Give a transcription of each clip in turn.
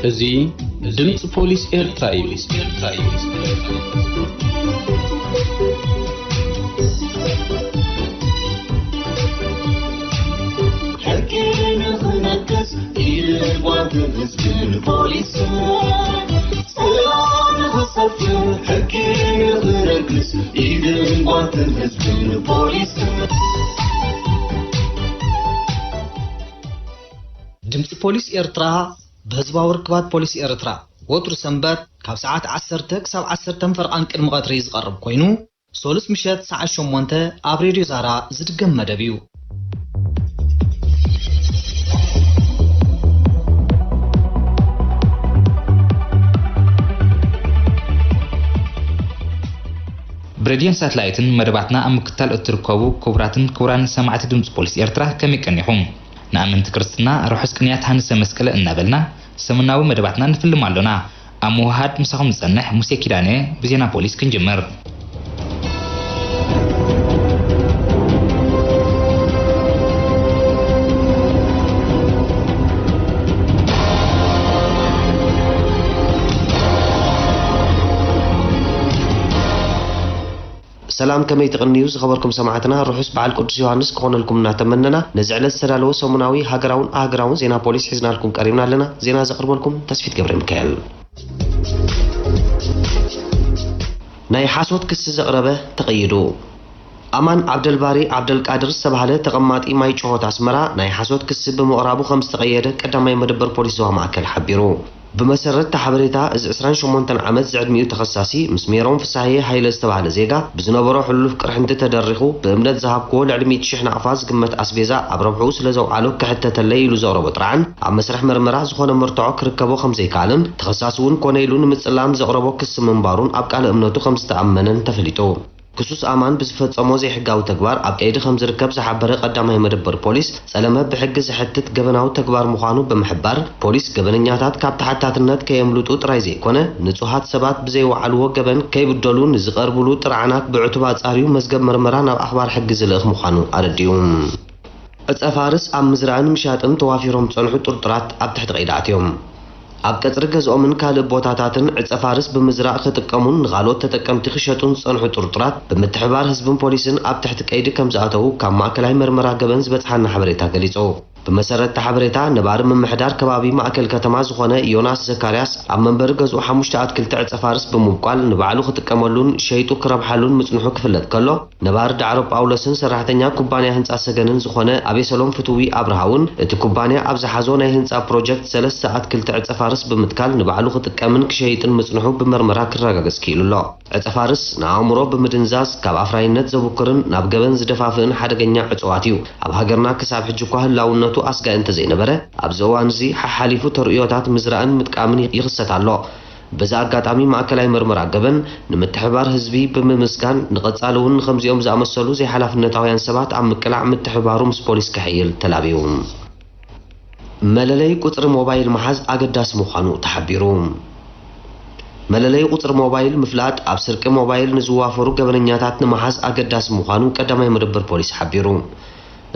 እዚ ድምፂ ፖሊስ ኤርትራ እዩ። ሕጊ ንኽነግስ ኢድን ጓንትን ህዝብን ፖሊስን፣ ሰላም ንኽሰፍን ሕጊ ንኽነግስ ኢድን ጓንትን ህዝብን ፖሊስን። ድምፂ ፖሊስ ኤርትራ ብህዝባዊ ርክባት ፖሊስ ኤርትራ ወትሩ ሰንበት ካብ ሰዓት ዓሰርተ ክሳብ ዓሰርተ ፈርቓን ቅድሚ ቀትሪ ዝቐርብ ኮይኑ፣ ሶሉስ ምሸት ሰዓት ሸሞንተ ኣብ ሬድዮ ዛራ ዝድገም መደብ እዩ። ብሬድዮን ሳትላይትን መደባትና ኣብ ምክትታል እትርከቡ ክቡራትን ክቡራን ሰማዕቲ ድምፂ ፖሊስ ኤርትራ ከመይ ቀኒኹም? ንኣመንቲ ክርስትና ርሑስ ቅንያት ሃንሰ መስቀለ እናበልና ሰሙናዊ መደባትና ንፍልም ኣሎና። ኣብ ምውሃድ ምሳኹም ዝጸንሕ ሙሴ ኪዳነ ብዜና ፖሊስ ክንጅምር። ሰላም፣ ከመይ ትቕንዩ ዝኸበርኩም ሰማዕትና? ርሑስ በዓል ቅዱስ ዮሃንስ ክኾነልኩም እናተመነና፣ ነዚ ዕለት ዝተዳለወ ሰሙናዊ ሃገራውን ኣህገራውን ዜና ፖሊስ ሒዝናልኩም ቀሪብና ኣለና። ዜና ዘቕርበልኩም ተስፊት ገብረ ሚካኤል። ናይ ሓሶት ክሲ ዘቕረበ ተቐይዱ። ኣማን ዓብደልባሪ ዓብደልቃድር ዝተባህለ ተቐማጢ ማይ ጭሆት ኣስመራ ናይ ሓሶት ክሲ ብምቕራቡ ከም ዝተቐየደ ቀዳማይ መደበር ፖሊስ ዞባ ማእከል ሓቢሩ። ብመሰረት እቲ ሓበሬታ፣ እዚ ዕስራን ሸሞንተን ዓመት ዝዕድሚኡ ተኸሳሲ ምስ ሜሮን ፍሳሃየ ሃይለ ዝተባህለ ዜጋ ብዝነበሮ ሕሉፍ ቅርሕንቲ ተደሪኹ ብእምነት ዝሃብክዎ ልዕሊ ሚእቲ ሽሕ ናቕፋ ዝግመት ኣስቤዛ ኣብ ረብሕኡ ስለ ዘውዓሎ ክሕተተለይ ኢሉ ዘቕረቦ ጥርዓን ኣብ መስርሕ መርመራ ዝኾነ መርትዖ ክርከቦ ከም ዘይከኣለን ተኸሳሲ እውን ኮነ ኢሉ ንምጽላም ዘቕረቦ ክሲ ምንባሩን ኣብ ቃለ እምነቱ ከም ዝተኣመነን ተፈሊጡ። ክሱስ ኣማን ብዝፈጸሞ ዘይሕጋዊ ተግባር ኣብ ቀይዲ ከም ዝርከብ ዝሓበረ ቀዳማይ መደበር ፖሊስ፣ ጸለመ ብሕጊ ዘሕትት ገበናዊ ተግባር ምዃኑ ብምሕባር፣ ፖሊስ ገበነኛታት ካብ ተሓታትነት ከየምልጡ ጥራይ ዘይኮነ፣ ንጹሃት ሰባት ብዘይወዓልዎ ገበን ከይብደሉ ንዝቐርብሉ ጥርዓናት ብዕቱብ ኣጻርዩ መዝገብ መርመራ ናብ ኣኽባር ሕጊ ዝልእኽ ምዃኑ ኣረዲኡ። ዕጸ ፋርስ ኣብ ምዝራእን ምሻጥን ተዋፊሮም ዝጸንሑ ጥርጡራት ኣብ ትሕቲ ቀይዲ ኣትዮም። ኣብ ቀጽሪ ገዝኦምን ካልእ ቦታታትን ዕጸ ፋርስ ብምዝራእ ክጥቀሙን ንኻልኦት ተጠቀምቲ ክሸጡን ዝጸንሑ ጥርጡራት ብምትሕብባር ህዝብን ፖሊስን ኣብ ትሕቲ ቀይዲ ከም ዝኣተዉ ካብ ማእከላይ መርመራ ገበን ዝበጽሓና ሓበሬታ ገሊጹ። ብመሰረት እቲ ሓበሬታ፣ ነባሪ ምምሕዳር ከባቢ ማእከል ከተማ ዝኾነ ዮናስ ዘካርያስ ኣብ መንበሪ ገዝኡ ሓሙሽተ ኣትክልቲ ዕጸ ፋርስ ብምብቋል ንባዕሉ ክጥቀመሉን ሸይጡ ክረብሓሉን ምጽንሑ ክፍለጥ ከሎ፣ ነባሪ ዳዕሮ ጳውሎስን ሰራሕተኛ ኩባንያ ህንጻ ሰገንን ዝኾነ ኣቤሰሎም ፍትዊ ኣብርሃ እውን፣ እቲ ኩባንያ ኣብ ዝሓዞ ናይ ህንጻ ፕሮጀክት ሰለስተ ኣትክልቲ ዕጸ ፋርስ ብምትካል ንባዕሉ ክጥቀምን ክሸይጥን ምጽንሑ ብመርመራ ክረጋገጽ ክኢሉ ኣሎ። ዕጸ ፋርስ ንኣእምሮ ብምድንዛዝ፣ ካብ ኣፍራይነት ዘብኩርን ናብ ገበን ዝደፋፍእን ሓደገኛ እጽዋት እዩ። ኣብ ሃገርና ክሳብ ሕጂ እኳ ህላውነቱ ኣስጋኢ እንተዘይነበረ፣ ኣብዚ እዋን እዚ ሓሓሊፉ ተርእዮታት ምዝራእን ምጥቃምን ይኽሰት ኣሎ። በዚ ኣጋጣሚ ማእከላይ መርመራ ገበን ንምትሕብባር ህዝቢ ብምምስጋን፣ ንቐጻሊ እውን ንኸምዚኦም ዝኣመሰሉ ዘይሓላፍነታውያን ሰባት ኣብ ምቅላዕ ምትሕብባሩ ምስ ፖሊስ ከሐይል ተላብዩ። መለለዪ ቁጽሪ ሞባይል ምሓዝ ኣገዳሲ ምዃኑ ተሓቢሩ። መለለዪ ቁጽሪ ሞባይል ምፍላጥ ኣብ ስርቂ ሞባይል ንዝዋፈሩ ገበነኛታት ንምሓዝ ኣገዳሲ ምዃኑ ቀዳማይ መደበር ፖሊስ ሓቢሩ።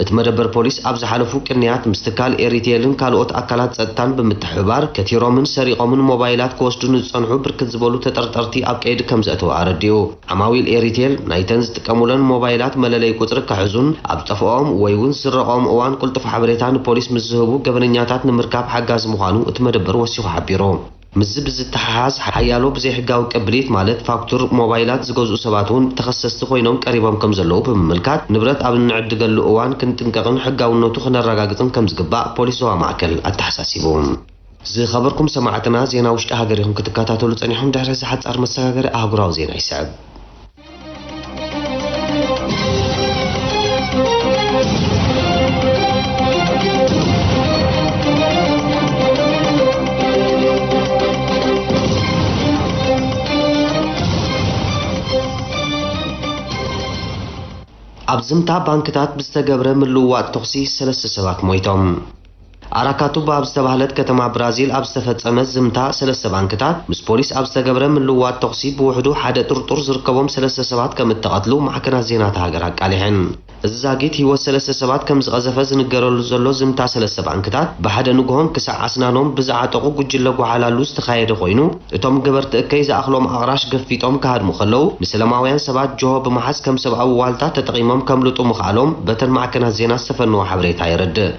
እቲ መደበር ፖሊስ ኣብ ዝሓለፉ ቅንያት ምስ ትካል ኤሪቴልን ካልኦት ኣካላት ጸጥታን ብምትሕብባር ከቲሮምን ሰሪቖምን ሞባይላት ክወስዱ ንዝጸንሑ ብርክት ዝበሉ ተጠርጠርቲ ኣብ ቀይዲ ከም ዘእተወ ኣረዲኡ። ዓማዊል ኤሪቴል ናይተን ዝጥቀሙለን ሞባይላት መለለዪ ቁጽሪ ክሕዙን ኣብ ጠፍኦም ወይ እውን ዝስረቖም እዋን ቅልጡፍ ሓበሬታ ንፖሊስ ምስ ዝህቡ ገበነኛታት ንምርካብ ሓጋዚ ምዃኑ እቲ መደበር ወሲኹ ሓቢሩ። ምስዚ ብዝተሓሓዝ፣ ሓያሎ ብዘይሕጋዊ ቅብሊት ማለት ፋክቱር ሞባይላት ዝገዝኡ ሰባት እውን ተኸሰስቲ ኮይኖም ቀሪቦም ከም ዘለዉ ብምምልካት፣ ንብረት ኣብ እንዕድገሉ እዋን ክንጥንቀቕን ሕጋውነቱ ክነረጋግጽን ከም ዝግባእ ፖሊስ ዞባ ማእከል ኣተሓሳሲቡ። ዝኸበርኩም ሰማዕትና፣ ዜና ውሽጢ ሃገር ኢኹም ክትከታተሉ ጸኒሕኩም። ድሕሪ እዚ ሓጻር መሰጋገሪ ኣህጉራዊ ዜና ይስዕብ። ኣብ ዝምታ ባንክታት ብዝተገብረ ምልውዋጥ ተኹሲ ሰለስተ ሰባት ሞይቶም። ኣራካቱባ ኣብ ዝተባህለት ከተማ ብራዚል ኣብ ዝተፈጸመ ዝምታ ሰለስተ ባንክታት፣ ምስ ፖሊስ ኣብ ዝተገብረ ምልውዋጥ ተኹሲ ብውሕዱ ሓደ ጥርጡር ዝርከቦም ሰለስተ ሰባት ከም እተቐትሉ ማዕከናት ዜና እታ ሃገር ኣቃሊሐን። እዚ ዛጊት ህይወት ሰለስተ ሰባት ከም ዝቐዘፈ ዝንገረሉ ዘሎ ዝምታ ሰለስተ ባንክታት፣ ብሓደ ንግሆን ክሳዕ ኣስናኖም ብዝዓጠቑ ጉጅለ ጓሓላሉ ዝተኻየደ ኮይኑ፣ እቶም ገበርቲ እከይ ዝኣኽሎም ኣቕራሽ ገፊጦም ክሃድሙ ከለዉ፣ ንሰላማውያን ሰባት ጅሆ ብምሓዝ ከም ሰብኣዊ ዋልታ ተጠቒሞም ከምልጡ ምኽኣሎም በተን ማዕከናት ዜና ዝተፈነወ ሓበሬታ የረድእ።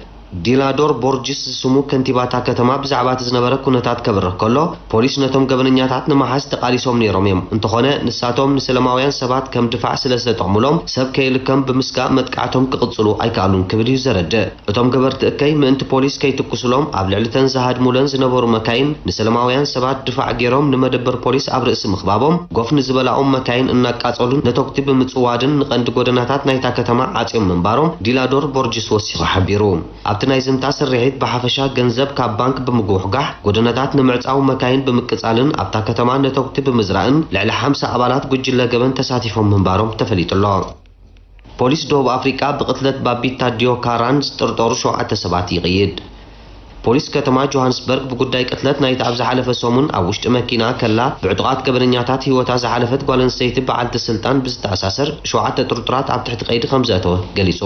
ዲላዶር ቦርጅስ ዝስሙ ከንቲባ እታ ከተማ ብዛዕባ እቲ ዝነበረ ኩነታት ከብርህ ከሎ፣ ፖሊስ ነቶም ገበነኛታት ንምሓዝ ተቓሊሶም ነይሮም እዮም፣ እንተኾነ ንሳቶም ንሰላማውያን ሰባት ከም ድፋዕ ስለ ዝተጠቕሙሎም፣ ሰብ ከየልከም ብምስጋእ መጥቃዕቶም ክቕጽሉ ኣይከኣሉን ክብል እዩ ዘረድእ። እቶም ገበርቲ እከይ ምእንቲ ፖሊስ ከይትኩሱሎም ኣብ ልዕሊ እተን ዝሃድሙለን ዝነበሩ መካይን ንሰላማውያን ሰባት ድፋዕ ገይሮም ንመደበር ፖሊስ ኣብ ርእሲ ምኽባቦም፣ ጎፍ ንዝበላኦም መካይን እናቃጸሉን ነተኩቲ ብምጽዋድን ንቐንዲ ጎደናታት ናይታ ከተማ ዓጽዮም ምንባሮም ዲላዶር ቦርጅስ ወሲኹ ሓቢሩ። ኣብቲ ናይ ዝምታ ስርሒት ብሓፈሻ ገንዘብ ካብ ባንክ ብምጉሕጋሕ፣ ጎደናታት ንምዕጻው መካይን ብምቅጻልን ኣብታ ከተማ ነተኩቲ ብምዝራእን ልዕሊ ሓምሳ ኣባላት ጉጅለ ገበን ተሳቲፎም ምንባሮም ተፈሊጡ ኣሎ። ፖሊስ ደቡብ ኣፍሪቃ ብቅትለት ባቢታ ዲዮካራን ዝጥርጠሩ ሸውዓተ ሰባት ይቕይድ። ፖሊስ ከተማ ጆሃንስበርግ ብጉዳይ ቅትለት ናይቲ ኣብ ዝሓለፈ ሰሙን ኣብ ውሽጢ መኪና ከላ ብዕጡቓት ገበነኛታት ህይወታ ዝሓለፈት ጓል ኣንስተይቲ በዓልቲ ስልጣን ብዝተኣሳሰር ሸውዓተ ጥርጡራት ኣብ ትሕቲ ቀይዲ ከም ዘእተወ ገሊጹ።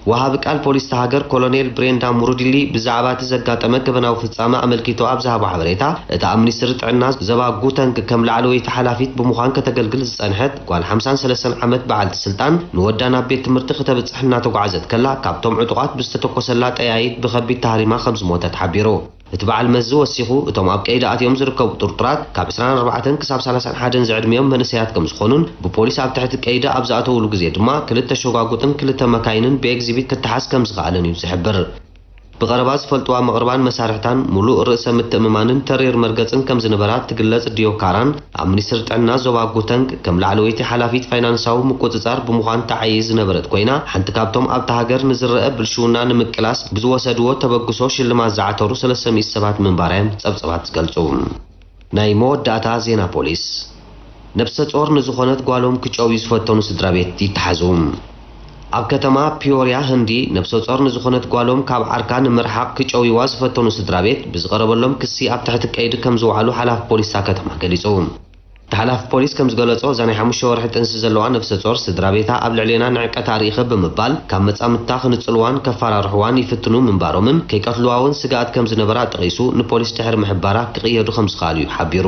ወሃቢ ቃል ፖሊስ እታ ሃገር ኮሎኔል ብሬንዳ ሙሩዲሊ ብዛዕባ እቲ ዘጋጠመ ገበናዊ ፍጻመ ኣመልኪቱ ኣብ ዝሃቦ ሓበሬታ፣ እታ ኣብ ሚኒስትሪ ጥዕና ዞባ ጉተንግ ከም ላዕለወይቲ ሓላፊት ብምዃን ከተገልግል ዝጸንሐት ጓል ሓምሳን ሰለስተን ዓመት በዓልቲ ስልጣን፣ ንወዳ ናብ ቤት ትምህርቲ ክተብጽሕ እናተጓዓዘት ከላ፣ ካብቶም ዕጡቓት ብዝተተኮሰላ ጠያይት ብኸቢድ ተሃሪማ ከም ዝሞተት ሓቢሩ። እቲ በዓል መዚ ወሲኹ፣ እቶም ኣብ ቀይዲ ኣትዮም ዝርከቡ ጥርጡራት ካብ ዕስራን ኣርባዕተን ክሳብ ሰላሳን ሓደን ዝዕድሚኦም መንእሰያት ከም ዝኾኑን፣ ብፖሊስ ኣብ ትሕቲ ቀይዲ ኣብ ዝኣተውሉ ግዜ ድማ ክልተ ሸጓጉጥን ክልተ መካይንን ብኤግዚቢት ክተሓዝ ከም ዝኸኣለን እዩ ዝሕብር። ብቐረባ ዝፈልጥዋ ምቕርባን መሳርሕታን፣ ሙሉእ ርእሰ ምትእምማንን ተሪር መርገጽን ከም ዝነበራ ትግለጽ ዲዮካራን፣ ኣብ ሚኒስትሪ ጥዕና ዞባ ጉተንግ ከም ላዕለወይቲ ሓላፊት ፋይናንሳዊ ምቁጽጻር ብምዃን ትዓዪ ዝነበረት ኮይና፣ ሓንቲ ካብቶም ኣብታ ሃገር ንዝረአ ብልሽውና ንምቅላስ ብዝወሰድዎ ተበግሶ ሽልማት ዝዓተሩ ሰለስተ ሚእቲ ሰባት ምንባራ እዮም ጸብጸባት ዝገልጹ። ናይ መወዳእታ ዜና ፖሊስ። ነብሰ ጾር ንዝኾነት ጓሎም ክጨውዩ ዝፈተኑ ስድራ ቤት ይተሓዙ። ኣብ ከተማ ፒዮርያ ህንዲ፣ ነብሰ ጾር ንዝኾነት ጓሎም ካብ ዓርካ ንምርሓቕ ክጨውይዋ ዝፈተኑ ስድራ ቤት፣ ብዝቐረበሎም ክሲ ኣብ ትሕቲ ቀይዲ ከም ዝወዓሉ ሓላፊ ፖሊስ እታ ከተማ ገሊጹ። እቲ ሓላፊ ፖሊስ ከም ዝገለጾ፣ እዛ ናይ ሓሙሽተ ወርሒ ጥንሲ ዘለዋ ነብሰ ጾር፣ ስድራ ቤታ ኣብ ልዕሌና ንዕቀት ኣርኢኺ ብምባል፣ ካብ መጻምድታ ክንጽልዋን ከፈራርሕዋን ይፍትኑ ምንባሮምን፣ ከይቀትልዋ እውን ስግኣት ከም ዝነበራ ጠቒሱ፣ ንፖሊስ ድሕሪ ምሕባራ ክቕየዱ ከም ዝኸኣሉ እዩ ሓቢሩ።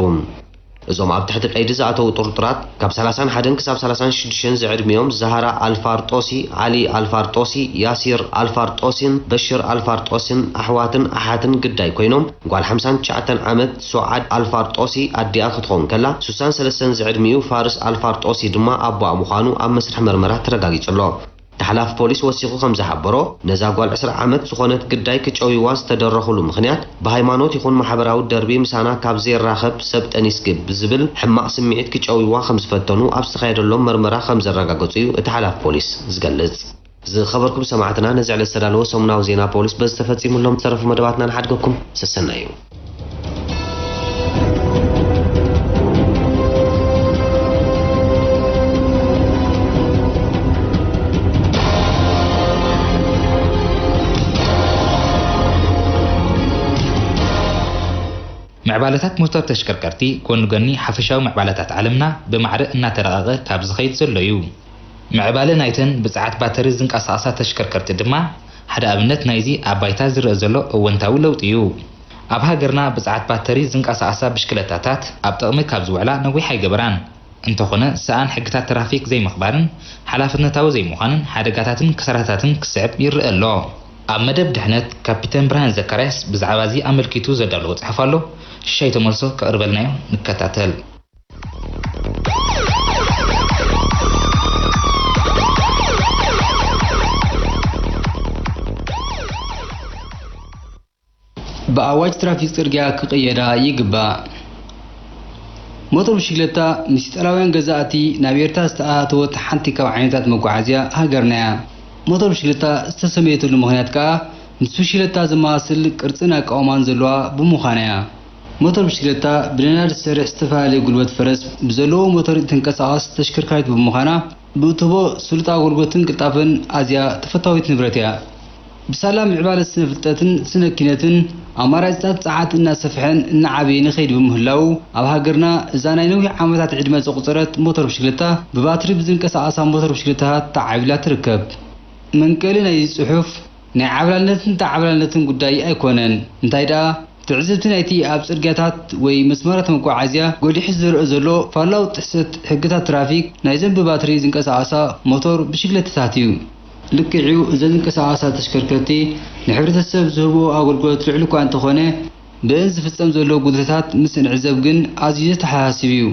እዞም ኣብ ትሕቲ ቀይዲ ዝኣተዉ ጥርጡራት፣ ካብ ሰላሳን ሓደን ክሳብ ሰላሳን ሽዱሽተን ዝዕድሚኦም ዛህራ ኣልፋርጦሲ፣ ዓሊ ኣልፋርጦሲ፣ ያሲር ኣልፋርጦሲን በሽር ኣልፋርጦሲን ኣሕዋትን ኣሓትን ግዳይ ኮይኖም፣ ጓል ሓምሳን ትሽዓተን ዓመት ሶዓድ ኣልፋርጦሲ ኣዲኣ ክትኸውን ከላ፣ ስሳን ሰለስተን ዝዕድሚኡ ፋርስ ኣልፋርጦሲ ድማ ኣቦኣ ምዃኑ ኣብ መስርሕ መርመራ ተረጋጊጹ ኣሎ። እቲ ሓላፊ ፖሊስ ወሲኹ ከም ዝሓበሮ፣ ነዛ ጓል ዕስራ ዓመት ዝኾነት ግዳይ ክጨውይዋ ዝተደረኹሉ ምኽንያት፣ ብሃይማኖት ይኹን ማሕበራዊ ደርቢ ምሳና ካብ ዘይራኸብ ሰብ ጠኒስኪ ብዝብል ሕማቕ ስምዒት ክጨውይዋ ከም ዝፈተኑ ኣብ ዝተኻየደሎም መርመራ ከም ዘረጋገጹ እዩ እቲ ሓላፊ ፖሊስ ዝገልጽ። ዝኸበርኩም ሰማዕትና፣ ነዚ ዕለት ዝተዳለወ ሰሙናዊ ዜና ፖሊስ በዚ ተፈጺሙ ኣሎ። ዝተረፉ መደባትና ንሓድገኩም። ሰሰናዩ። ምዕባለታት ሞተር ተሽከርከርቲ ጎኒ ጎኒ ሓፈሻዊ ምዕባለታት ዓለምና ብማዕረ እናተረቐቐ ካብ ዝኸይድ ዘሎ እዩ። ምዕባለ ናይተን ብጸዓት ባተሪ ዝንቀሳቐሳ ተሽከርከርቲ ድማ ሓደ ኣብነት ናይዚ ኣብ ባይታ ዝረኣ ዘሎ እወንታዊ ለውጢ እዩ። ኣብ ሃገርና ብጸዓት ባተሪ ዝንቀሳቐሳ ብሽክለታታት ኣብ ጥቕሚ ካብ ዝውዕላ ነዊሕ ኣይገበራን። እንተኾነ፣ ሰኣን ሕግታት ትራፊክ ዘይምኽባርን ሓላፍነታዊ ዘይምዃንን ሓደጋታትን ክሳራታትን ክስዕብ ይረአ ኣሎ። ኣብ መደብ ድሕነት፣ ካፒተን ብርሃን ዘካርያስ ብዛዕባ እዚ ኣመልኪቱ ዘዳለዎ ጽሑፍ ኣሎ። ሽሻይ ተመልሶ ከቕርበልናዮ ንከታተል። ብኣዋጅ ትራፊክ ጽርግያ ክቕየዳ ይግባእ። ሞተር ብሽክለታ ምስ ኢጣልያውያን ገዛእቲ ናብ ኤርትራ ዝተኣታተወት ሓንቲ ካብ ዓይነታት መጓዓዝያ ሃገርና እያ። ሞተር ብሽክለታ ዝተሰመየትሉ ምኽንያት ከኣ ምስ ብሽክለታ ዝመሳሰል ቅርጽን ኣቃውማን ዘለዋ ብምዃና እያ። ሞተር ብሽክለታ ብነዳዲ ዝሰርሕ ዝተፈላለየ ጉልበት ፈረስ ብዘለዎ ሞተር እትንቀሳቐስ ተሽከርካሪት ብምዃና፣ ብእትህቦ ስሉጥ ኣገልግሎትን ቅልጣፈን ኣዝያ ተፈታዊት ንብረት እያ። ብሳላ ምዕባለ ስነ ፍልጠትን ስነ ኪነትን ኣማራጺታት ጸዓት እናሰፍሐን እናዓበየን ይኸይድ ብምህላዉ፣ ኣብ ሃገርና እዛ ናይ ነዊሕ ዓመታት ዕድመ ዘቑጸረት ሞተር ብሽክለታ ብባትሪ ብዝንቀሳቐሳ ሞተር ብሽክለታታት ተዓቢላ ትርከብ። መንቀሊ ናይዚ ጽሑፍ ናይ ዓብላልነትን ተዓብላልነትን ጉዳይ ኣይኮነን። እንታይ ደኣ፣ ትዕዝብቲ ናይቲ ኣብ ጽርግያታት ወይ መስመራት መጓዓዝያ ጎሊሑ ዝረአ ዘሎ ፋላው ጥሕሰት ሕግታት ትራፊክ ናይዘን ብባትሪ ዝንቀሳቐሳ ሞቶር ብሽክለታታት እዩ። ልክዕ'ዩ፣ እዘን ዝንቀሳቐሳ ተሽከርከርቲ ንሕብረተሰብ ዝህብኦ ኣገልግሎት ልዑል እኳ እንተኾነ፣ ብእን ዝፍጸም ዘሎ ጉድለታት ምስ እንዕዘብ ግን ኣዝዩ ዘተሓሳስብ እዩ።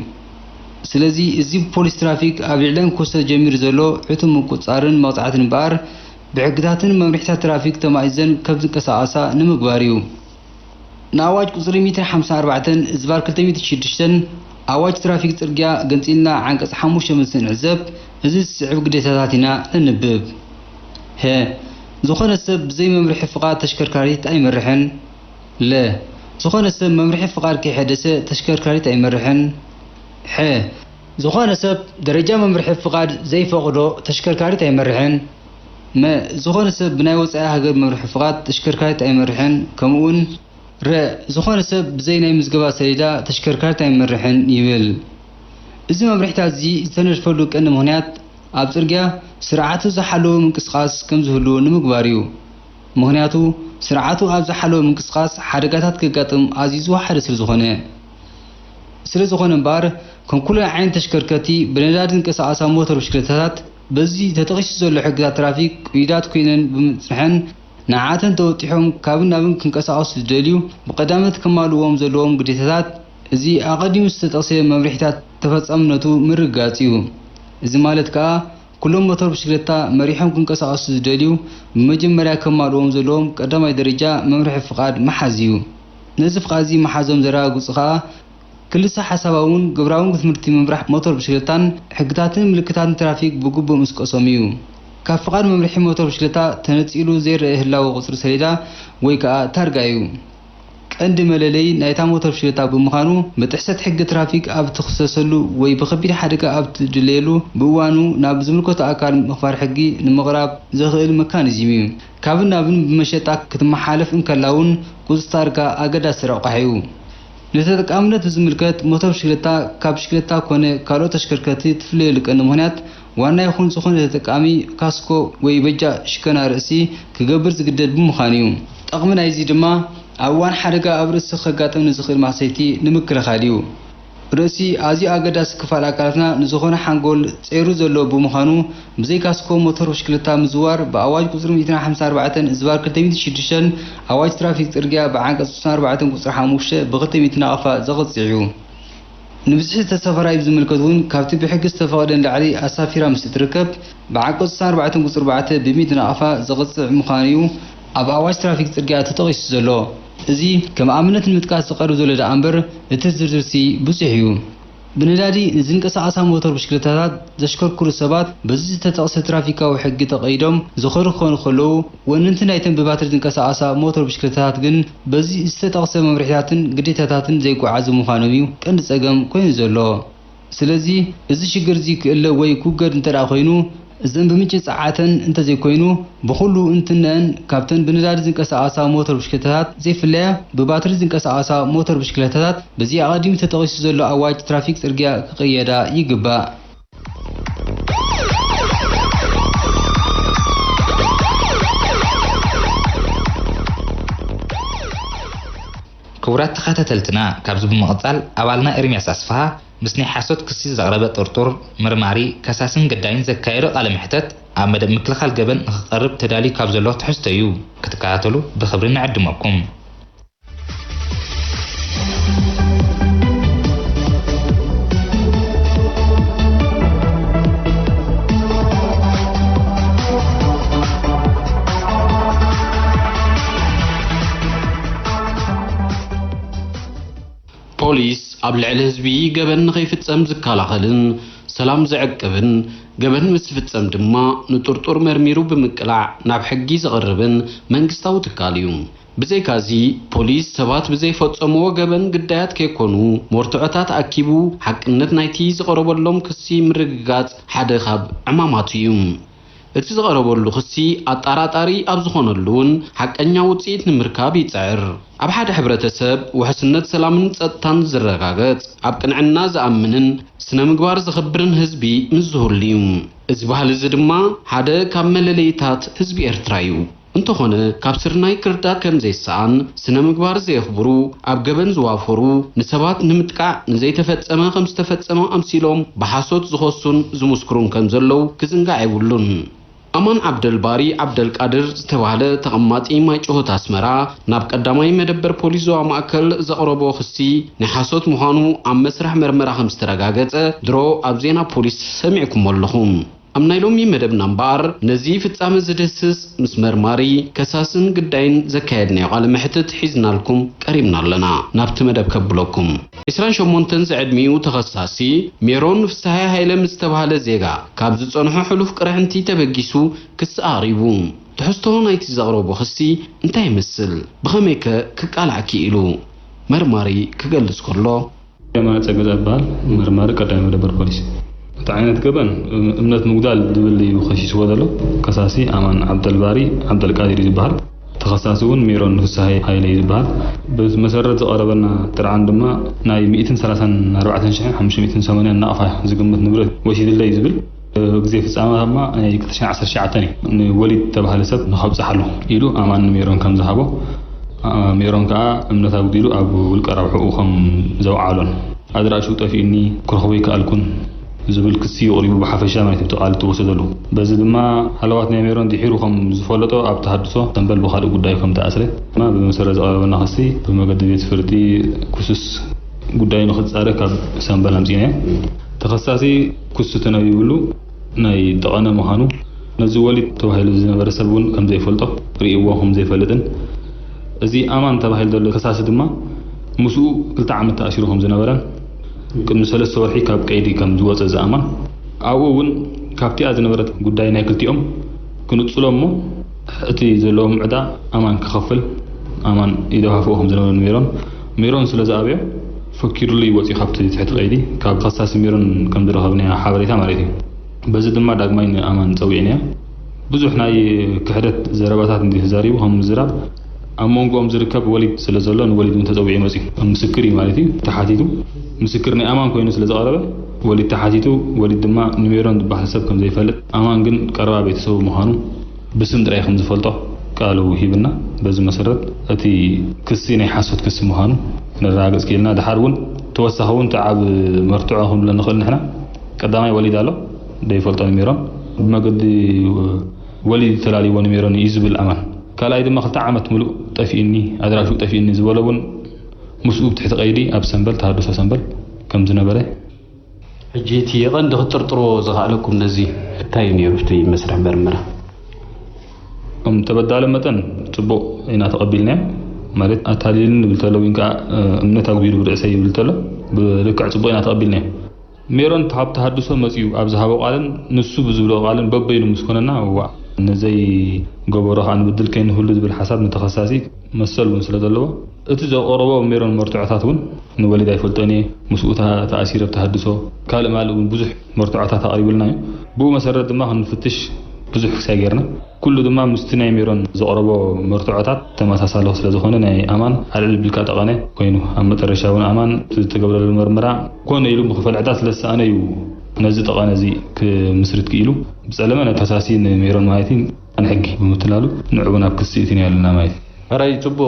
ስለዚ፣ እዚ ብፖሊስ ትራፊክ ኣብ ልዕለን ክውሰድ ጀሚሩ ዘሎ ዕቱብ ምቁጽጻርን መቕጻዕትን እምበኣር፣ ብሕግታትን መምርሒታት ትራፊክ ተማኢዘን ከም ዝንቀሳቐሳ ንምግባር እዩ። ንኣዋጅ ቁጽሪ ሚእትን ሓምሳን ኣርባዕተን እዝባር ክልተ ሚእትን ሽዱሽተን ኣዋጅ ትራፊክ ጽርግያ ገንጺልና ዓንቀጽ ሓሙሽተ ምስ እንዕዘብ፣ እዚ ዝስዕብ ግዴታታት ኢና ነንብብ። ሀ፣ ዝኾነ ሰብ ብዘይ መምርሒ ፍቓድ ተሽከርካሪት ኣይመርሕን። ለ፣ ዝኾነ ሰብ መምርሒ ፍቓድ ከይሐደሰ ተሽከርካሪት ኣይመርሕን። ሐ፣ ዝኾነ ሰብ ደረጃ መምርሒ ፍቓድ ዘይፈቕዶ ተሽከርካሪት ኣይመርሕን። መ፣ ዝኾነ ሰብ ብናይ ወጻኢ ሃገር መምርሒ ፍቓድ ተሽከርካሪት ኣይመርሕን። ከምኡውን ረ፣ ዝኾነ ሰብ ብዘይ ናይ ምዝገባ ሰሌዳ ተሽከርካሪት ኣይመርሕን ይብል። እዚ መምርሒታት እዚ ዝተነድፈሉ ቀንዲ ምኽንያት ኣብ ጽርግያ ስርዓቱ ዝሓለወ ምንቅስቓስ ከም ዝህሉ ንምግባር እዩ። ምኽንያቱ ስርዓቱ ኣብ ዝሓለወ ምንቅስቓስ ሓደጋታት ከጋጥም ኣዝዩ ዝወሓደ ስለ ዝኾነ። ስለ ዝኾነ እምበኣር፣ ከም ኩለን ዓይነት ተሽከርከርቲ ብነዳዲ ዝንቀሳቐሳ ሞተር ብሽክለታታት በዚ ተጠቒሱ ዘሎ ሕግታት ትራፊክ ቅዩዳት ኮይነን ብምጽንሐን ንዓተን ተወጢሖም ካብን ናብን ክንቀሳቐሱ ዝደልዩ ብቐዳመት ከማልእዎም ዘለዎም ግዴታታት እዚ ኣቐዲሙ ዝተጠቕሰ መምርሒታት ተፈጻምነቱ ምርግጋጽ እዩ። እዚ ማለት ከኣ ኩሎም ሞተር ብሽክለታ መሪሖም ክንቀሳቐሱ ዝደልዩ ብመጀመርያ ከማልእዎም ዘለዎም ቀዳማይ ደረጃ መምርሒ ፍቓድ ምሓዝ እዩ። ነዚ ፍቓድ እዚ ምሓዞም ዘረጋግጹ ከኣ ክልሰ ሓሳባውን ግብራውን ትምህርቲ ምምራሕ ሞተር ብሽክለታን ሕግታትን ምልክታትን ትራፊክ ብግቡእ ምስቀሶም እዩ። ካብ ፍቓድ መምርሒ ሞተር ብሽክለታ ተነጺሉ ዘይረአ ህላወ ቁጽሪ ሰሌዳ ወይ ከኣ ታርጋ እዩ። ቀንዲ መለለዪ ናይታ ሞተር ብሽክለታ ብምዃኑ፣ ብጥሕሰት ሕጊ ትራፊክ ኣብ እትኽሰሰሉ ወይ ብኸቢድ ሓደጋ ኣብ እትድለየሉ ብእዋኑ ናብ ዝምልከቶ ኣካል ምኽባር ሕጊ ንምቕራብ ዘኽእል መካኒዝም እዩ። ካብን ናብን ብመሸጣ ክትመሓለፍ እንከላ እውን ቁጽሪ ታርጋ ኣገዳሲ ረቋሒ እዩ። ንተጠቃምነት ብዝምልከት፣ ሞተር ብሽክለታ ካብ ብሽክለታ ኮነ ካልኦት ተሽከርከርቲ ትፍለየሉ ቀንዲ ምኽንያት፣ ዋና ይኹን ዝኾነ ተጠቃሚ ካስኮ ወይ በጃ ሽከና ርእሲ ክገብር ዝግደድ ብምዃኑ እዩ። ጠቕሚ ናይዚ ድማ፣ ኣብ እዋን ሓደጋ ኣብ ርእሲ ከጋጥም ንዝኽእል ማህሰይቲ ንምክልኻል እዩ። ርእሲ ኣዝዩ ኣገዳሲ ክፋል ኣካላትና ንዝኾነ ሓንጎል ጸይሩ ዘሎ ብምዃኑ፣ ብዘይ ካስኮ ሞተር ብሽክለታ ምዝዋር ብኣዋጅ ቁጽሪ ሚእትን ሓምሳን ኣርባዕተን እዝባር ክልተ ሚእትን ሽዱሽተን ኣዋጅ ትራፊክ ጽርግያ ብዓንቀጽ ስሳን ኣርባዕተን ቁጽሪ ሓሙሽተ ብኽልተ ሚእቲ ናቕፋ ዘቕጽዕ እዩ። ንብዝሒ ተሳፋራይ ብዝምልከት እውን ካብቲ ብሕጊ ዝተፈቐደ ንላዕሊ ኣሳፊራ ምስ እትርከብ ብዓንቀጽ ስሳን ኣርባዕተን ቁጽሪ ኣርባዕተ ብሚእቲ ናቕፋ ዘቕጽዕ ምዃኑ እዩ ኣብ ኣዋጅ ትራፊክ ጽርግያ ተጠቒሱ ዘሎ። እዚ ከም ኣብነት ንምጥቃስ ዝቐርብ ዘሎ ደኣ እምበር እቲ ዝርዝርሲ ብዙሕ እዩ። ብነዳዲ ንዝንቀሳቐሳ ሞተር ብሽክለታታት ዘሽከርክሩ ሰባት በዚ ዝተጠቕሰ ትራፊካዊ ሕጊ ተቐይዶም ዝኸዱ ክኾኑ ከለዉ፣ ወነንቲ ናይተን ብባትሪ ዝንቀሳቐሳ ሞተር ብሽክለታታት ግን በዚ ዝተጠቕሰ መምርሒታትን ግዴታታትን ዘይጓዓዙ ምዃኖም እዩ ቀንዲ ጸገም ኮይኑ ዘሎ። ስለዚ እዚ ሽግር እዚ ክእለ ወይ ክውገድ እንተ ደኣ ኮይኑ፣ እዘን ብምንጪ ጸዓተን እንተዘይኮይኑ፣ ብኹሉ እንትነአን ካብተን ብነዳዲ ዝንቀሳቐሳ ሞተር ብሽክለታታት ዘይፍለያ ብባትሪ ዝንቀሳቐሳ ሞተር ብሽክለታታት በዚ ኣቐዲሙ ተጠቒሱ ዘሎ ኣዋጅ ትራፊክ ጽርግያ ክቕየዳ ይግባእ። ክቡራት ተኸታተልትና፣ ካብዚ ብምቕጻል ኣባልና ኤርምያስ ኣስፍሃ ምስ ናይ ሓሶት ክሲ ዘቕረበ ጥርጡር መርማሪ፣ ከሳስን ገዳይን ዘካየዶ ቃለ መሕተት ኣብ መደብ ምክልኻል ገበን ንኽቐርብ ተዳልዩ ካብ ዘሎ ትሕዝቶ እዩ። ክትከታተሉ ብኽብሪ ንዕድመኩም። ፖሊስ ኣብ ልዕሊ ህዝቢ ገበን ንኸይፍጸም ዝከላኸልን ሰላም ዘዕቅብን፣ ገበን ምስ ዝፍጸም ድማ ንጥርጡር መርሚሩ ብምቅላዕ ናብ ሕጊ ዘቕርብን መንግስታዊ ትካል እዩ። ብዘይካዚ፣ ፖሊስ ሰባት ብዘይፈጸምዎ ገበን ግዳያት ከይኮኑ መርትዖታት ኣኪቡ ሓቅነት ናይቲ ዝቐረበሎም ክሲ ምርግጋጽ ሓደ ካብ ዕማማቱ እዩ። እቲ ዝቐረበሉ ክሲ ኣጣራጣሪ ኣብ ዝኾነሉ እውን ሓቀኛ ውፅኢት ንምርካብ ይፅዕር። ኣብ ሓደ ሕብረተሰብ ውሕስነት ሰላምን ፀጥታን ዝረጋገፅ፣ ኣብ ቅንዕና ዝኣምንን ስነ ምግባር ዘኽብርን ህዝቢ ምስ ዝህሉ እዩ። እዚ ባህሊ እዚ ድማ ሓደ ካብ መለለይታት ህዝቢ ኤርትራ እዩ። እንተኾነ ካብ ስርናይ ክርዳድ ከም ዘይሰኣን፣ ስነ ምግባር ዘየኽብሩ፣ ኣብ ገበን ዝዋፈሩ፣ ንሰባት ንምጥቃዕ ንዘይተፈጸመ ከም ዝተፈጸመ ኣምሲሎም ብሓሶት ዝኸሱን ዝምስክሩን ከም ዘለዉ ክዝንጋዕ የብሉን። ኣማን ዓብደልባሪ ዓብደልቃድር ዝተባህለ ተቐማጢ ማይጨሆት ኣስመራ ናብ ቀዳማይ መደበር ፖሊስ ዞባ ማእከል ዘቕረቦ ክሲ ናይ ሓሶት ምዃኑ ኣብ መስርሕ መርመራ ከም ዝተረጋገጸ ድሮ ኣብ ዜና ፖሊስ ሰሚዕኩሞ ኣለኹም። ኣብ ናይ ሎሚ መደብና እምበኣር ነዚ ፍጻመ ዝድህስስ ምስ መርማሪ፣ ከሳስን ግዳይን ዘካየድናዮ ቃለ መሕትት ሒዝናልኩም ቀሪብና ኣለና። ናብቲ መደብ ከብለኩም። ዕስራን ሸሞንተን ዝዕድሚኡ ተኸሳሲ ሜሮን ፍስሃየ ሃይለ ምስ ዝተባህለ ዜጋ ካብ ዝጸንሖ ሕሉፍ ቅርሕንቲ ተበጊሱ ክሲ ኣቕሪቡ። ትሕዝቶ ናይቲ ዘቕረቦ ክሲ እንታይ ይመስል? ብኸመይከ ክቃላዕ ክኢሉ? መርማሪ ክገልጽ ከሎ። የማነ ጸገዛ እበሃል፣ መርማሪ ቀዳማይ መደበር ፖሊስ። እቲ ዓይነት ገበን እምነት ምጉዳል ዝብል እዩ ከሲስዎ ዘሎ። ከሳሲ ኣማን ዓብደልባሪ ዓብደልቃዲር እዩ ዝበሃል። ተኸሳሲ እውን ሜሮን ፍስሃየ ሃይለ እዩ ዝበሃል። ብመሰረት ዝቐረበልና ጥርዓን ድማ ናይ ሚእትን ሰላሳን ኣርባዕተን ሽሕን ሓሙሽተ ሚእትን ሰማንያን ናቕፋ ዝግመት ንብረት ወሲዱለይ እዩ ዝብል። ግዜ ፍጻመ ድማ ናይ ክልተ ሽሕን ዓሰርተ ትሽዓተን እዩ። ንወሊድ ዝተባህለ ሰብ ንኸብጽሓሉ ኢሉ ኣማን ንሜሮን ከም ዝሃቦ፣ ሜሮን ከኣ እምነት ኣጉዲሉ ኣብ ውልቀ ረብሕኡ ከም ዘውዓሎን፣ ኣድራሽኡ ጠፊኡኒ፣ ክረኽቦ ኣይከኣልኩን ዝብል ክሲ እዩ ቀሪቡ፣ ብሓፈሻ ማለት እዩ፣ እቲ ቃል እተወሰደሉ። በዚ ድማ ሃለዋት ናይ ሜሮን ድሒሩ ከም ዝፈለጦ፣ ኣብ ተሃድሶ ሰምበል ብኻልእ ጉዳዩ ከም ተኣስረ ድማ ብመሰረት ዝቐረበና ክሲ ብመገዲ ቤት ፍርዲ ክሱስ ጉዳዩ ንኽጻረ ካብ ሰምበል ኣምጺእናዮ። ተኸሳሲ ክሱ ተነቢብሉ ናይ ጠቐነ ምዃኑ፣ ነዚ ወሊድ ተባሂሉ ዝነበረ ሰብ እውን ከም ዘይፈልጦ፣ ርእይዎ ከም ዘይፈልጥን፣ እዚ ኣማን ተባሂሉ ዘሎ ከሳሲ ድማ ምስኡ ክልተ ዓመት ተኣሲሩ ከም ዝነበረን ቅድሚ ሰለስተ ወርሒ ካብ ቀይዲ ከም ዝወጸ ዝኣማን፣ ኣብኡ እውን ካብቲኣ ዝነበረት ጉዳይ ናይ ክልቲኦም ክንጽሎ እሞ እቲ ዘለዎም ዕዳ ኣማን ክኸፍል፣ ኣማን ይደፋፍኦ ከም ዝነበረ ንሜሮን፣ ሜሮን ስለ ዝኣበዮ ፈኪሩሉ እዩ ወጺኡ ካብቲ ትሕቲ ቀይዲ፣ ካብ ከሳሲ ሜሮን ከም ዝረኸብናዮ ሓበሬታ ማለት እዩ። በዚ ድማ ዳግማይ ንኣማን ጸዊዕናዮ። ብዙሕ ናይ ክሕደት ዘረባታት እንዲ ተዛሪቡ፣ ከም ምዝራብ ኣብ መንጎኦም ዝርከብ ወሊድ ስለ ዘሎ ንወሊድ እውን ተጸዊዑ መጺኡ። ከም ምስክር እዩ ማለት እዩ ተሓቲቱ። ምስክር ናይ ኣማን ኮይኑ ስለ ዝቐረበ ወሊድ ተሓቲቱ፣ ወሊድ ድማ ንሜሮን ዝበሃል ሰብ ከም ዘይፈልጥ፣ ኣማን ግን ቀረባ ቤተሰቡ ምዃኑ ብስም ጥራይ ከም ዝፈልጦ ቃሉ ሂብና። በዚ መሰረት እቲ ክሲ ናይ ሓሶት ክሲ ምዃኑ ክነረጋግጽ ክኢልና። ድሓር እውን ተወሳኺ እውን እቲ ዓብ መርትዖ ክንብሎ ንኽእል ንሕና፣ ቀዳማይ ወሊድ ኣሎ፣ ዘይፈልጦ ንሜሮን ብመገዲ ወሊድ ተላልይዎ ንሜሮን እዩ ዝብል ኣማን። ካልኣይ ድማ ክልተ ዓመት ምሉእ ጠፊእኒ፣ ኣድራሽኡ ጠፊእኒ ዝበሎ እውን ምስኡ ብትሕቲ ቀይዲ ኣብ ሰምበል፣ ተሃድሶ ሰምበል ከም ዝነበረ። ሕጂ እቲ ቀንዲ ክትጥርጥርዎ ዘኽኣለኩም ነዚ እንታይ እዩ ነይሩ ኣብቲ መስርሕ መርመራ? ከም ተበዳሊ መጠን ጽቡቕ ኢና ተቐቢልናዮ። ማለት ኣታሊልኒ ይብል ተሎ ወይ ከዓ እምነት ኣጉዲሉ ብርእሰይ ይብል ተሎ ብልክዕ ጽቡቕ ኢና ተቐቢልናዮ። ሜሮን ካብ ተሃድሶ መጺኡ ኣብ ዝሃቦ ቃልን ንሱ ብዝብሎ ቃልን በበይኑ ምስ ኮነና፣ እዋእ፣ ንዘይገበሮ ከኣ ንብድል ከይንህሉ ዝብል ሓሳብ ንተኸሳሲ መሰል እውን ስለ ዘለዎ፣ እቲ ዘቕረቦ ሜሮን መርትዖታት እውን ንወሊድ ኣይፈልጦን እየ፣ ምስኡ ተ-፣ ተኣሲረ ብተሃድሶ፣ ካልእ ማልእ እውን ብዙሕ መርትዖታት ኣቕሪቡልና እዩ። ብኡ መሰረት ድማ ክንፍትሽ ብዙሕ ክሳይ ጌርና። ኩሉ ድማ ምስቲ ናይ ሜሮን ዘቕረቦ መርትዖታት ተመሳሳሊ ስለ ዝኾነ፣ ናይ ኣማን ኣልዕል ቢልካ ጠቐነ ኮይኑ፣ ኣብ መጠረሻ እውን ኣማን እቲ ዝተገብረሉ መርመራ ኮነ ኢሉ ንኽፈልዕታ ስለ ዝሰኣነ እዩ ነዚ ጠቐነ እዚ ክምስርት ክኢሉ። ብጸለመ ናይ ከሳሲ ንሜሮን ማለት እዩ፣ ንሕጊ ብምትላሉ ንዕኡ ናብ ክሲ እቲና ኣለና ማለት እዩ። ሕራይ፣ ጽቡቕ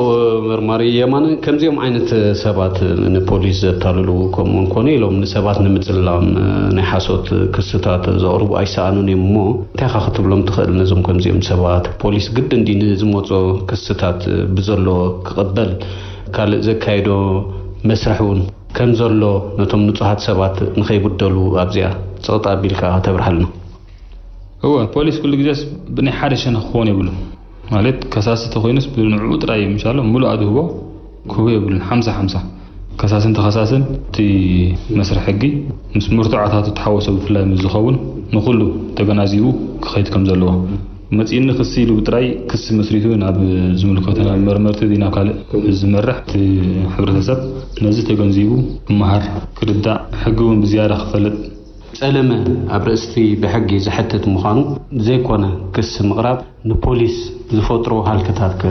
መርማሪ የማነ። ከምዚኦም ዓይነት ሰባት ንፖሊስ ዘታልሉ፣ ከምኡውን ኮነ ኢሎም ንሰባት ንምጽላም ናይ ሓሶት ክስታት ዘቕርቡ ኣይሰኣኑን እዮም እሞ፣ እንታይ ኢኻ ክትብሎም ትኽእል ነዞም ከምዚኦም ሰባት? ፖሊስ ግድን ድዩ ንዝመጾ ክስታት ብዘሎ ክቕበል? ካልእ ዘካየዶ መስርሕ እውን ከም ዘሎ ነቶም ንጹሃት ሰባት ንኸይብደሉ ኣብዚኣ ጽቕጥ ኣቢልካ ከተብርሃልና። እወ፣ ፖሊስ ኩሉ ግዜስ ብናይ ሓደ ሸነኽ ክኾን የብሉን። ማለት ከሳሲ ተኾይኑስ ብንዕኡ ጥራይ ምሻሎ ምሉእ ኣድህቦ ክህቦ የብሉን። ሓምሳ ሓምሳ፣ ከሳስን ተኸሳስን እቲ መስርሕ ሕጊ ምስ መርትዖታቱ ተሓወሶ ብፍላይ ምስ ዝኸውን ንኹሉ ተገናዚቡ ክኸይድ ከም ዘለዎ። መጺእኒ ክሲ ኢሉ ብጥራይ ክሲ መስሪቱ ናብ ዝምልከቶ ናብ መርመርቲ ወይ ናብ ካልእ ዝመርሕ እቲ ሕብረተሰብ ነዚ ተገንዚቡ ክመሃር፣ ክርዳእ፣ ሕጊ እውን ብዝያዳ ክፈልጥ ጸለመ ኣብ ርእስቲ ብሕጊ ዘሕትት ምዃኑ ዘይኮነ ክሲ ምቕራብ ንፖሊስ ዝፈጥሮ ሃልክታት ከ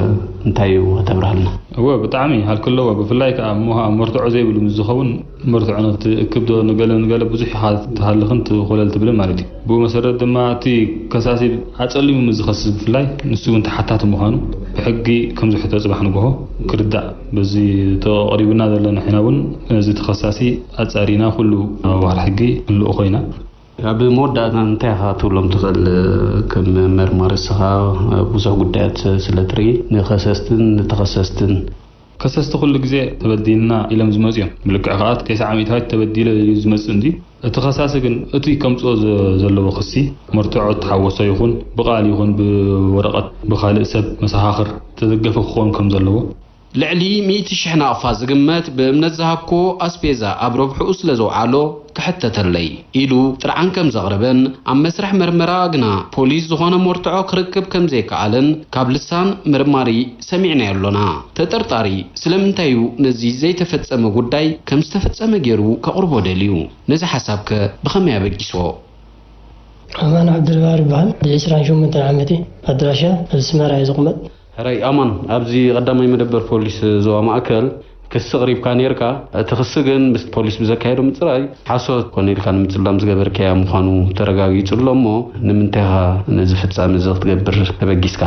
እንታይ እዩ ከተብርሃልና? እወ፣ ብጣዕሚ ሃልኪ ኣለዎ። ብፍላይ ከኣ እሞ ኣብ መርትዖ ዘይብሉ ምስ ዝኸውን፣ መርትዖ ነቲ እክብ ዶ ንገለ ንገለ ብዙሕ ኢኻ ትሃልኽን ትኾለል ትብልን ማለት እዩ። ብኡ መሰረት ድማ እቲ ከሳሲ ኣጸሊሙ ምስ ዝኸስስ ብፍላይ ንሱ እውን ተሓታቲ ምዃኑ ብሕጊ ከም ዝሕቶ ጽባሕ ንግሆ ክርዳእ በዚ ተቐሪቡና ዘሎ ንሕና እውን ነዚ ተኸሳሲ ኣጻሪና ኩሉ ኣዋር ሕጊ ክንልእኾ ኢና። ኣብ መወዳእታ እንታይ ኢኻ ትብሎም ትኽእል? ከም መርማሪ እስኻ ብዙሕ ጉዳያት ስለ ትርኢ ንኸሰስትን ንተኸሰስትን። ከሰስቲ ኩሉ ግዜ ተበዲልና ኢሎም ዝመፁ እዮም። ብልክዕ ከዓ ተስዓ ሚእታዊት ተበዲለ እዩ ዝመፅእ እንዲ እቲ ከሳሲ ግን እቲ ከምፅኦ ዘ- ዘለዎ ክሲ መርትዖ ተሓወሶ ይኹን ብቃል ይኹን ብወረቐት ብካልእ ሰብ መሰኻኽር ተደገፈ ክኸውን ከም ዘለዎ ልዕሊ ሚእቲ ሽሕ ናቕፋ ዝግመት ብእምነት ዝሃብክዎ ኣስቤዛ ኣብ ረብሕኡ ስለ ዘውዓሎ ክሕተተለይ ኢሉ ጥርዓን ከም ዘቕረበን ኣብ መስርሕ መርመራ ግና ፖሊስ ዝኾነ መርትዖ ክርክብ ከም ዘይከኣለን ካብ ልሳን መርማሪ ሰሚዕናዮ ኣሎና። ተጠርጣሪ ስለምንታይ እዩ ነዚ ዘይተፈጸመ ጉዳይ ከም ዝተፈጸመ ገይሩ ከቕርቦ ደልዩ? ነዚ ሓሳብከ ብኸመይ ኣበጊስዎ? ኣማን ዓብደልባር ይበሃል። ብ28 ዓመተይ። ኣድራሻ ኣብ ኣስመራ እየ ዝቕመጥ። ሕራይ ኣማን፣ ኣብዚ ቀዳማይ መደበር ፖሊስ ዞባ ማእከል ክሲ ኣቕሪብካ ነይርካ። እቲ ክሲ ግን ምስ ፖሊስ ብዘካየዶ ምጽራይ ሓሶት ኮነ ኢልካ ንምጽላም ዝገበርካዮ ምዃኑ ተረጋጊጹ ኣሎ እሞ፣ ንምንታይ ኢኻ ነዚ ፍጻመ እዚ ክትገብር ተበጊስካ?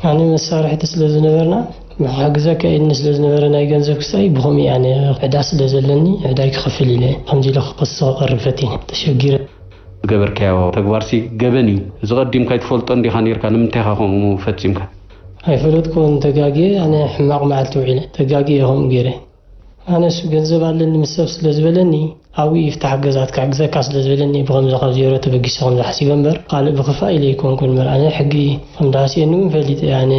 ኣነ መሳርሕቲ ስለ ዝነበርና፣ ክሕግዘካ ኢልኒ ስለ ዝነበረ ናይ ገንዘብ ክሳይ ብኸምኡ እየ ኣነ ዕዳ ስለ ዘለኒ ዕዳይ ክኸፍል ኢለ ከምዚ ኢለ ክኽሲ ክቐርብ ፈቲነ ተሸጊረ። ዝገበርካዮ ተግባርሲ ገበን እዩ። እዚ ቀዲምካ ኣይትፈልጦን ዲኻ ነይርካ? ንምንታይ ኢኻ ከምኡ ፈጺምካ? ኣይፈለጥኩዎን ተጋግየ ኣነ ሕማቕ መዓልቲ ውዒለ ተጋግየ ከምኡ ገይረ። ኣነስ ገንዘብ ኣለኒ ምስ ሰብ ስለ ዝበለኒ ኣብኡ ይፍታሕ ገዛ ክሕግዘካ ስለ ዝበለኒ ብኸምዚ ካብ ዜሮ ተበጊሰ ከምዚ ሓሲበ እምበር ካልእ ብኽፋእ ኢለ ኣይኮንኩን እምበር ኣነ ሕጊ ከም ዝሃስየኒ እውን ፈሊጠ እየ። ኣነ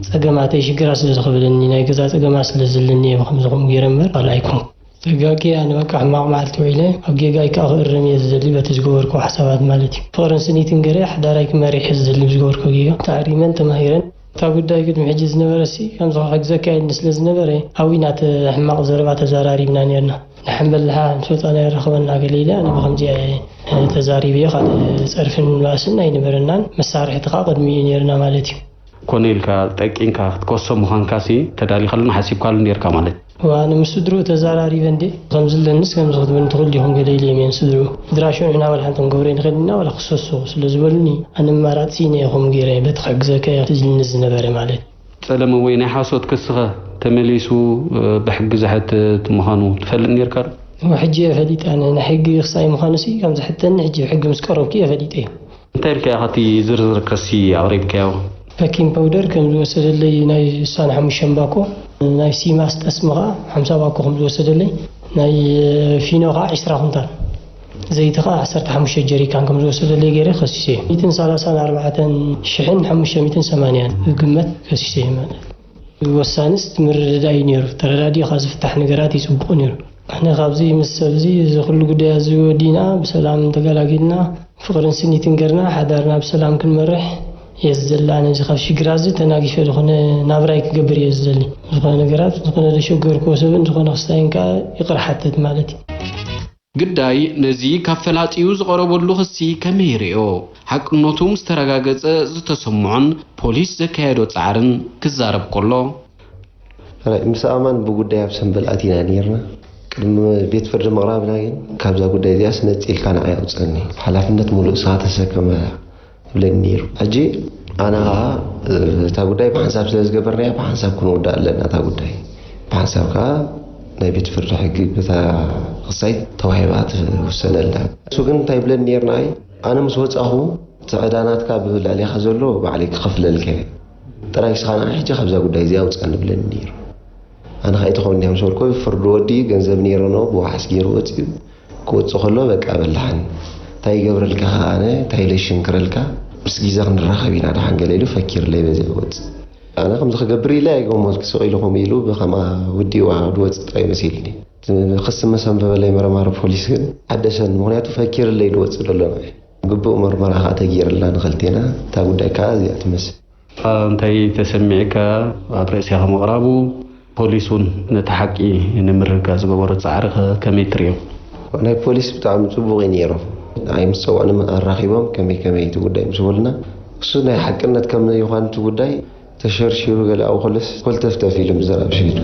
ጸገማተይ ሽግራት ስለ ዝኸበደኒ ናይ ገዛ ጸገማት ስለ ዘለኒ እየ ብኸምዚ ከምኡ ገይረ እምበር ካልእ ኣይኮንኩን። ተጋግየ ኣነ በቃ ሕማቕ መዓልቲ ውዒለ ኣብ ጌጋይ ከኣ ክእረም እየ ዝደሊ በቲ ዝገበርክዎ ሓሳባት ማለት እዩ። ፍቕርን ስኒትን ገይረ ሓዳራይ ክመርሕ እየ ዝደሊ ብዝገበርክዎ ጌጋ ተኣሪመን ተማሂረን። እታ ጉዳይ ቅድሚ ሕጂ ዝነበረሲ ከምዚ ክሕግዘካ ኢልኒ ስለ ዝነበረ ኣብኡ ኢና እቲ ሕማቕ ዘረባ ተዘራሪብና ኔርና። ንሓምበል ድሓ ምስ ወጻና የራኽበና ገለ ኢለ ኣነ ብኸምዚኣ እየ ተዛሪበዮ። ካልእ ጸርፍን ምባእስን ኣይነበረናን። መሳርሕቲ ከኣ ቅድሚኡ ኔርና ማለት እዩ። ኮነ ኢልካ ጠቂንካ ክትከሶ ምዃንካሲ ተዳሊኻሉን ሓሲብካሉን ኔርካ ማለት እዩ። እዋ፣ ኣነ ምስ ስድርኡ ተዘራሪበ እንዴ፣ ከምዚ ኣለንስ ከምዚ ክትብል እንትኽእል ዲኹም ገለ ኢለዮም እየ ንስድርኡ። ድራሹ ንሕና ዋላ ሓንቲ ክንገብሮ ኣይንኽእልን ኢና፣ ዋላ ክሰሱ ስለ ዝበሉኒ፣ ኣነ ኣማራጺ ስኢነ እየ ከምኡ ገይረ፣ በቲ ክሕግዘካ እየ ኢሉኒ ዝነበረ ማለት። ጸለመ ወይ ናይ ሓሶት ክስኸ ተመሊሱ፣ እ፣ ብሕጊ ዘሕትት ምዃኑ ትፈልጥ ኔርካ ዶ? እዋ፣ ሕጂ እየ ፈሊጠ። ኣነ ናይ ሕጊ ክሳይ ምዃኑሲ ከም ዘሕተኒ ሕጂ ሕጊ ምስ ቀረብኩ እየ ፈሊጠዮ። እንታይ ኢልካ ኢኻ እቲ ዝርዝር ክሲ ኣቕሪብካዮ? በኪን ፓውደር ከም ዝወሰደለይ ናይ ስሳን ሓሙሽተን ባኮ፣ ናይ ሲማስ ጠስሚ ኸኣ ሓምሳ ባኮ ከም ዝወሰደለይ፣ ናይ ፊኖ ኸኣ ዕስራ ኩንታል፣ ዘይቲ ኸኣ ዓሰርተ ሓሙሽተ ጀሪካን ከም ዝወሰደለይ ገይረ ከሲሰ። ሚእትን ሰላሳን ኣርባዕተን ሽሕን ሓሙሽተ ሚእትን ሰማንያን ዝግመት ከሲሰ ማለት። ወሳንስ እቲ ምርድዳእ እዩ ነይሩ። ተረዳዲእኻ ዝፍታሕ ነገራት እዩ ጽቡቕ ነይሩ። ኣነ ካብዚ ምስ ሰብዚ እዚ ኩሉ ጉዳይ እዚ ወዲና ብሰላም ተገላጊልና ፍቕርን ስኒትን ገርና ሓዳርና ብሰላም ክንመርሕ እየ ዝደሊ። ኣነ እዚ ካብ ሽግራ እዚ ተናጊፈ ዝኾነ ናብራይ ክገብር እየ ዝደሊ። ዝኾነ ነገራት ዝኾነ ዘሸገርክዎ ሰብን ዝኾነ ክስታይን ከኣ ይቕረ ሓተት ማለት እዩ። ግዳይ ነዚ ካብ ፈላጢኡ ዝቐረበሉ ክሲ ከመይ ይርእዮ? ሓቅነቱ ምስ ተረጋገጸ ዝተሰምዖን ፖሊስ ዘካየዶ ጻዕርን ክዛረብ ከሎ፣ ሕራይ፣ ምስ ኣማን ብጉዳይ ኣብ ሰንበል ኣቲና ነይርና። ቅድሚ ቤት ፍርዲ ምቕራብና ግን፣ ካብዛ ጉዳይ እዚኣስ ነጺልካ ንዓይ ኣውጽኣኒ። ሓላፍነት ሙሉእ ንስኻ ተሰከም ይብለኒ ነይሩ። ሕጂ ኣነ ኸኣ፣ እ፣ እታ ጉዳይ ብሓንሳብ ስለ ዝገበርናያ፣ ብሓንሳብ ክንወድኣ ኣለና እታ ጉዳይ። ብሓንሳብ ከኣ ናይ ቤት ፍርዲ ሕጊ በታ ክሳይ ተዋሂባ ትውሰነልና። እሱ ግን እንታይ ይብለኒ ነይሩ ንዓይ፣ ኣነ ምስ ወጻኹ፣ እቲ ዕዳ ናትካ ብልዕሌኻ ዘሎ ባዕለይ ክኸፍለልካ እየ። ጥራይ ንስኻ ንዓይ ሕጂ ካብዛ ጉዳይ እዚኣ ኣውጽኣኒ ይብለኒ ነይሩ። ኣነ ኸኣ ኣይትኸውን እንዲያ ምስ በልኩ፣ ፍርዲ ወዲ ገንዘብ ነይሩ ነው፣ ብዋሕስ ገይሩ ወጺኡ። ክወጽእ ከሎ በቃ በላሓን። እንታይ ይገብረልካ ኸኣ ኣነ፣ እንታይ ኢለ ይሽንክረልካ? ምስ ግዜ ክንራኸብ ኢና ደሓን ገለ ኢሉ ፈኪርለይ በዚኣ ክወጽእ። ኣነ ከምዚ ክገብር ኢለ ኣይገመትኩ፣ ስቕ ኢሉ ከምኡ ኢሉ ብኸምኣ ወዲእዋ ዝወጽእ ጥራይ መሲልኒ። እቲ ክሲ ምስ ኣንበበለይ መርማሪ ፖሊስ ግን ሓደሰኒ፣ ምኽንያቱ ፈኪርለይ ዝወጽእ ዘሎ ንዓይ። ግቡእ መርመራ ከኣ ተገይርላ ንኽልቴና፣ እታ ጉዳይ ከኣ እዚኣ ትመስል። እንታይ ተሰሚዕካ ኣብ ርእሲኻ ምቕራቡ፣ ፖሊስ እውን ነቲ ሓቂ ንምርግጋጽ ዝገበሮ ጻዕሪ ከ ከመይ ትርእዮ? ናይ ፖሊስ ብጣዕሚ ጽቡቕ እዩ ነይሩ። ኣይ ምስ ጸዋዕና ኣራኺቦም ከመይ ከመይ እቲ ጉዳይ ምስ በሉና፣ እሱ ናይ ሓቅነት ከም ይዃን እቲ ጉዳይ ተሸርሺሩ ገለ ኣብኡ ከለስ ኮልተፍተፍ ኢሉ ምዝራብ ሽሂዱ።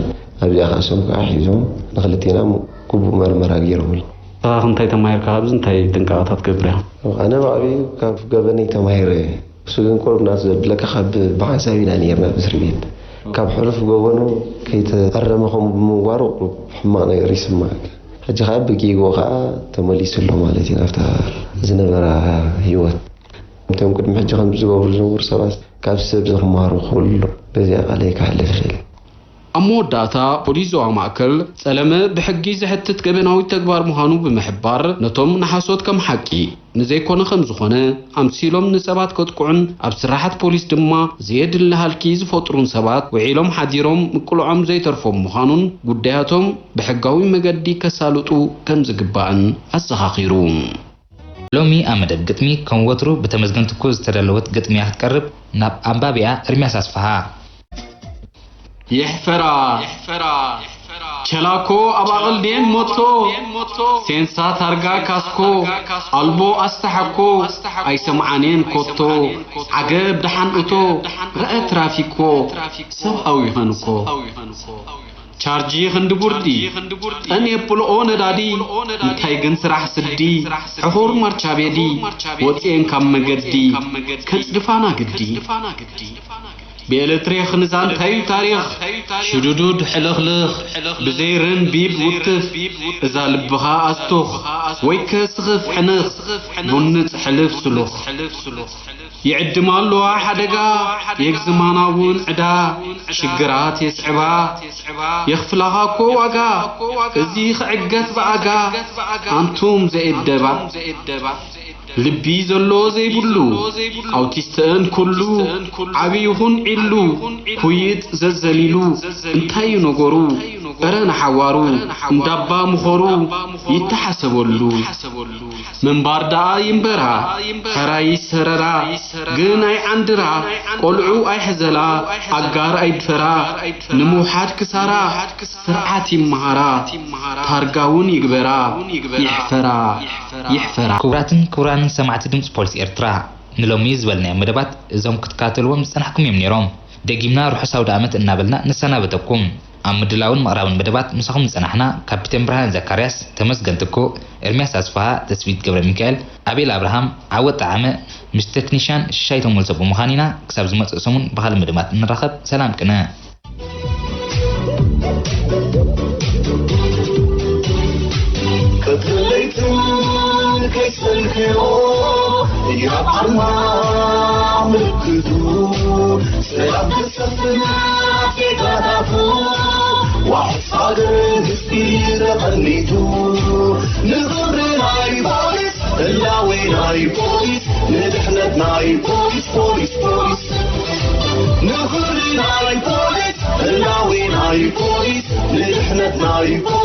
ኣብዚኣ ከኣ እሶም ከኣ ሒዞም ንክልቴና ግቡእ መርመራ ገይሮምሉ። ንስኻ እንታይ ተማሂርካ? ካብዚ እንታይ ጥንቃቐታት ትገብር ኢኻ? ኣነ ብዓብዩ ካብ ገበነይ ተማሂረ እየ። እሱ ግን ቁሩብ ናቱ ዘብለካ ካብ ብሓንሳብ ኢና ነይርና ብእስሪ ቤት። ካብ ሕሉፍ ገበኑ ከይተኣረመ ከምኡ ብምንባሩ ቁሩብ ሕማቕ ነገር ይስማዓካ። ሕጂ ከኣ ብጌግኡ ከኣ ተመሊሱ ኣሎ ማለት እዩ ናብታ ዝነበራ ህይወት። እቶም ቅድሚ ሕጂ ከምዚ ዝገብሩ ዝነበሩ ሰባት ካብ ሰብ ዝኽመሃሩ ክኽእሉ ኣለዎም። በዚኣ ቃለይ ክሓልፍ ይኽእል። ኣብ መወዳእታ ፖሊስ ዞባ ማእከል ጸለመ ብሕጊ ዘሕትት ገበናዊ ተግባር ምዃኑ ብምሕባር ነቶም ንሓሶት ከም ሓቂ ንዘይኮነ ከም ዝኾነ ኣምሲሎም ንሰባት ከጥቅዑን ኣብ ስራሓት ፖሊስ ድማ ዘየድሊ ሃልኪ ዝፈጥሩን ሰባት ውዒሎም ሓዲሮም ምቅልዖም ዘይተርፎም ምዃኑን ጉዳያቶም ብሕጋዊ መገዲ ከሳልጡ ከም ዝግባእን ኣዘኻኺሩ። ሎሚ ኣብ መደብ ግጥሚ ከም ወትሩ ብተመስገን ትኩ ዝተዳለወት ግጥሚ እያ ክትቀርብ። ናብ ኣንባቢኣ እርምያስ ኣስፍሃ። ይሕፈራ ቸላኮ ኣብ ኣቕልዴን ሞቶ ሴንሳ ታርጋ ካስኮ ኣልቦ ኣስተሓኮ ኣይሰምዓኔን ኮቶ ዓገብ ደሓን እቶ ረአ ትራፊኮ ሰብኣዊ ይኸንኮ ቻርጂ ክንዲ ቡርዲ ጠን የብልኦ ነዳዲ እንታይ ግን ስራሕ ስዲ ሕኹር ማርቻቤዲ ወፅኤን ካብ መገዲ ከፅድፋና ግዲ ብኤሌክትሪክ ንዛንታዩ ታሪኽ ሽዱዱድ ሕልኽልኽ ብዘይ ርን ቢብ ውትፍ እዛ ልብኻ ኣስቱኽ ወይከ ስኽፍ ሕንኽ ቡንጽ ሕልፍ ስሉኽ ይዕድማ ኣለዋ ሓደጋ የግዝማና እውን ዕዳ ሽግራት የስዕባ የኽፍላኻ እኮ ዋጋ እዚ ክዕገት ብኣጋ ኣንቱም ዘኤደባ ልቢ ዘሎ ዘይብሉ ኣውቲስተን ኩሉ ዓቢ ይኹን ዒሉ ኩይጥ ዘዘሊሉ እንታይ እዩ ነገሩ እረ ንሓዋሩ እንዳባ ምኾሩ ይተሓሰበሉ ምንባር ደኣ ይንበራ ሕራይ ሰረራ ግን ኣይዓንድራ ቆልዑ ኣይሕዘላ ኣጋር ኣይድፈራ ንምውሓድ ክሳራ ስርዓት ይመሃራ ታርጋ እውን ይግበራ ይሕፈራ ይሕፈራ። ክቡራትን ክቡራንን ሰማዕቲ ድምፂ ፖሊስ ኤርትራ፣ ንሎሚ ዝበልናዮም መደባት እዞም ክትከታተልዎም ዝጸናሕኩም እዮም ነይሮም። ደጊምና ርሑስ ኣውደ ኣመት እናበልና ንሰናበተኩም። ኣብ ምድላውን ምቕራብን መደባት ምሳኹም ዝጸናሕና ካፒቴን ብርሃነ ዘካርያስ፣ ተመስገን ትኩእ፣ ኤርምያስ ኣስፍሃ፣ ተስፊት ገብረ ሚካኤል፣ ኣቤል ኣብርሃም፣ ዓወት ጠዓመ፣ ምስ ተክኒሻን ሽሻይ ተመልሶ ብምዃን ኢና። ክሳብ ዝመጽእ ሰሙን ብኻልእ መደባት እንራኸብ። ሰላም ቅነ። ቀትርን ለይትን ከይሰልክዮ፣ ህያብ ዓርና ምልክቱ፣ ሰላም ክሰፍን ኣፍሪቃታቱ፣ ዋሕስ ሃገር ህዝቢ ተቐኒቱ፣ ንኽብሪ ናይ ፖሊስ፣ ህላዌ ናይ ፖሊስ፣ ንድሕነት ናይ ፖሊስ፣ ፖሊስ፣ ፖሊስ። ንኽብሪ ናይ ፖሊስ፣ ህላዌ ናይ ፖሊስ፣ ንድሕነት ናይ ፖሊስ።